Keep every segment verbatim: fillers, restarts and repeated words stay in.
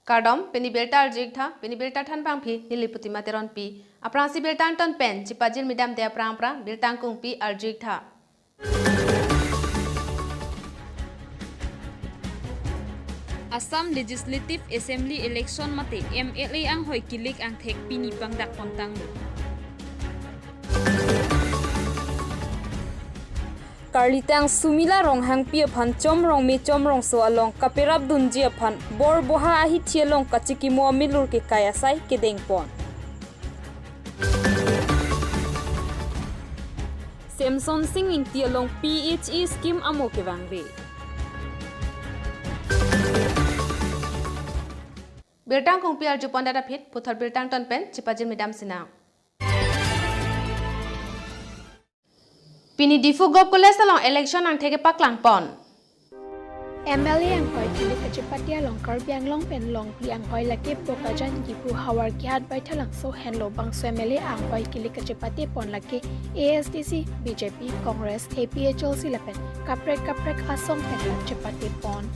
Kardom, pini birta arju-ik tha, pini birta thanbangpi neli Putima Teronpi. Aphrangsi birta angton pen chipajirmi damde aphrang aphrang birta angkungpi arju-ik tha. Assam Legislative Assembly election mate M L A anghoi kilik angthek pini pangdak pangtanglo. Karlitang Sumila Ronghangpi aphan Chomrong me Chomrongso along kaperap dunji aphan Borboha ahithi along kachikimo amelur kekai asai kedengpon. Semson Sing Ingti along P H E scheme amo kevangve. Birta angkungpi arjupon dada phit, puthot birta angton pen chipajirmi dam sinang. Pini Diphu Govt College along election angthek kepaklangpon. M L A anghoi kilik kachepate along Karbi Anglong pen longpli anghoi lake Bokajan, Diphu, Howraghat, Baithalangso henlo. Bangso M L A anghoi kilik kachepatepon lake A S D C, B J P, Congress, A P H L C lapen kaprek kaprek asong pen chepatepon.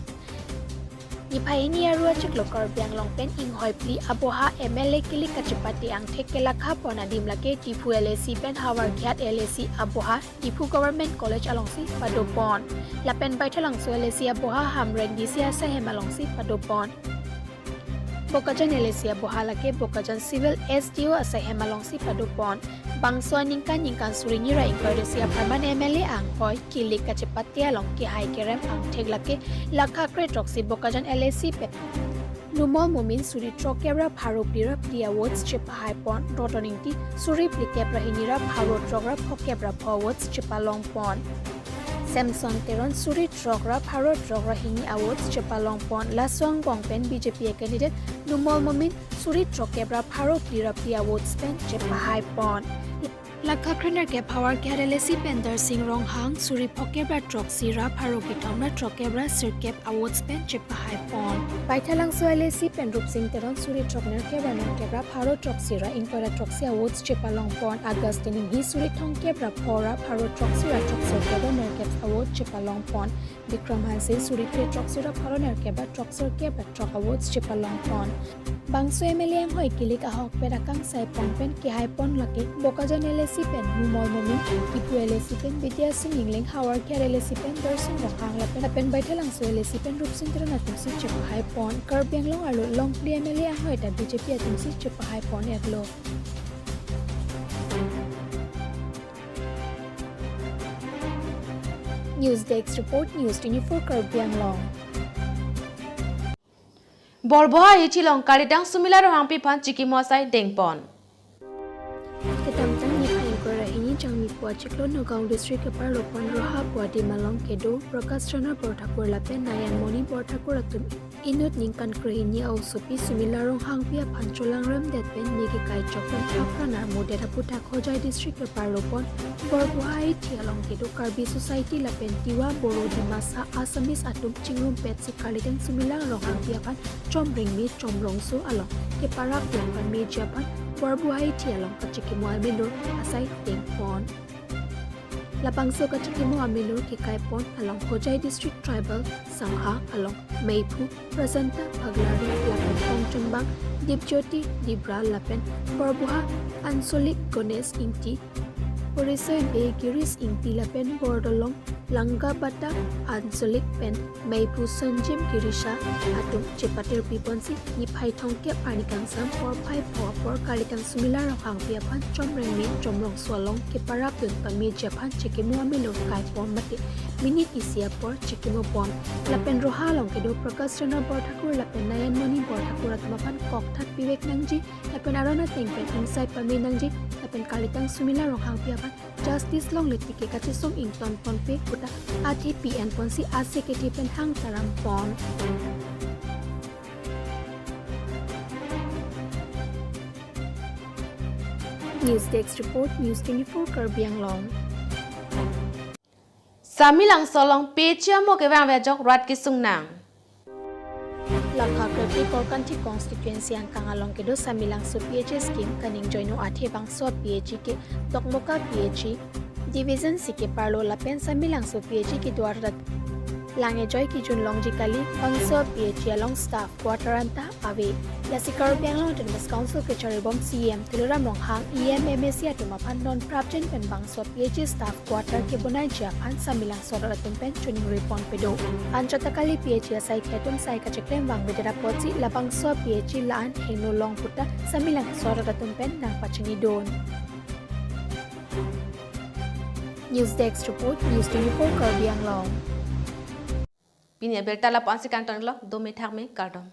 Niphai hini aru achiklo Karbi Anglong pen inghoi phli aboha M L A kilik kachepate angthek kelakhapon adim lake Diphu L A C pen Howraghat L A C aboha Diphu Government College alongsi padopon. Lapen Baithalangso L A C aboha Hamren D C asaihem alongsi padopon. Bokajan L A C aboha lake Bokajan Civil S D O asaihem alongsi padopon. Bangso aningkan ningkan suri hini ra ingkoi ra isi apharman M L A anghoi kilik kachepate along kehai kerem angthek lake lakha kre throksi Bokajan L A C pen Numal Momin suri throkkep ra pharo phli ra phli avotes chepahaipon. Roton Ingti suri phlikep ra hini ra pharo throk ra phokep ra pho avotes chepalongpon. Semson Teron suri throk ra pharo throk ra hini avotes chepalongpon. Laso angbong pen B J P a candidate Numal Momin suri throkkep ra pharo phli ra phli avotes pen chepahaipon. Lakha kre nerkep Howraghat L A C pen Darsing Ronghang suri phokep ra throksi ra pharo kethom ra throkkep ra sirkep avotes pen chepahaipon. Baithalangso L A C pen Rupsing Teron suri throk nerkep ra nerkep ra pharo throksi ra ingkoi ra throksi avotes chepalongpon. Augustine Inghi suri thomkep ra pho ra pharo throksi ra throksirkep ra nerkep avotes chepalongpon. Bikram Hanse suri phli throksi ra pharo nerkep ra throksirkep ra throk avotes chepalongpon. Bangso M L A anghoi kilik ahokpet akangsaipon pen kehaipon lake Bokajan L A C pen Numal Momin, Diphu L A C pen Bidya Sing Engleng, Howraghat L A C pen Darsing Ronghang lapen, lapen Baithalangso L A C pen Rupsing Teron atumsi chepahaipon. Karbi Anglong arlo longpli M L A anghoi ta B J P atumsi chepahaipon-etlo. News Desk Report, News twenty-four Karbi Anglong. Borboha ahithi along Karlitang Sumila Ronghangpi aphan chikimo asai dengpon. Kedamtang niphai ingkoi ra hini Jangmi pu achiklo Nagaon District keparlo pon Roha pu adim along kedo Prakash Chandra Borthakur lapen Nayan Moni Borthakur atum inut ningkan krehini a-osopi Sumila Ronghangpi aphan cholangremdet pen ne kekai chok pen apran armudet aputhak Hojai District keparlo pon Borboha ahithi along kedo Karbi Society lapen Tiwa, Boro, Dimasa, Assamese atum chingrumpetsi Karlitang Sumila Ronghangpi aphan Chomreng me Chomrongso along keparap dun pameji aphan Borboha ahithi along kachikimo amelur asai dengpon. Labangso kachikimo amelur kekaipon along Hojai District Tribal Sangha along Meiphu Prasanta Phaglari lapen Pongchonbang Dipjyoti Dibra lapen Borboha Ansolik Ganesh Ingti, Porisoi Bey Girish Ingti lapen Bordolong Langabata Ansolik pen Meiphu Sanjim Girisha atum chepatirpiponsi niphai thomkep arni kangsam porphai pho apor Karlitang Sumila Ronghangpi aphan Chomreng me Chomrongso along keparap dun pameji aphan chikimo amelur kaipon mate minute isi apor chikimopon. Lapen Roha along kedo Prakash Chandra Borthakur lapen Nayan Moni Borthakur atum aphan kokthat pivek nangji lapen aron ateng pen ingsai pame nangji lapen Karlitang Sumila Ronghangpi aphan justice longle tike kachesong ingtonponpe puta athe pi-enponsi ase kethe pen hang tarampon. News Desk Report, News twenty-four Karbi Anglong. Samelangso along P H E amo kevangve ajok rat kesung nang. Lakha krephli Korkanthi constituency angkang along kedo Samelangso P H E scheme kaningjoino athe bangso P H E ke Dokmoka P H E division si keparlo lapen Samelangso P H E kedo arta Lang ejoi kejun longji kali, bangso P H E along staff quarter anta ave. Lasi Karbi Anglong Autonomous Council kacharibom C E M Tuliram Ronghang, E M, M A C atum aphan non prapjin pen bangso P H E staff quarter kebonaiji aphan Samelangso arat atum pen choningri pon pado. Anchot ta kali P H E asai khe atum sai kacheklem vangvedet apotsi labangso P H E la-an hingno long puta Samelangso arat atum pen nangpachinidun. News Desk Report, News twenty-four Karbi Anglong. Pini abirta lapu-ansi kangtonlo, dome thakme, kardom.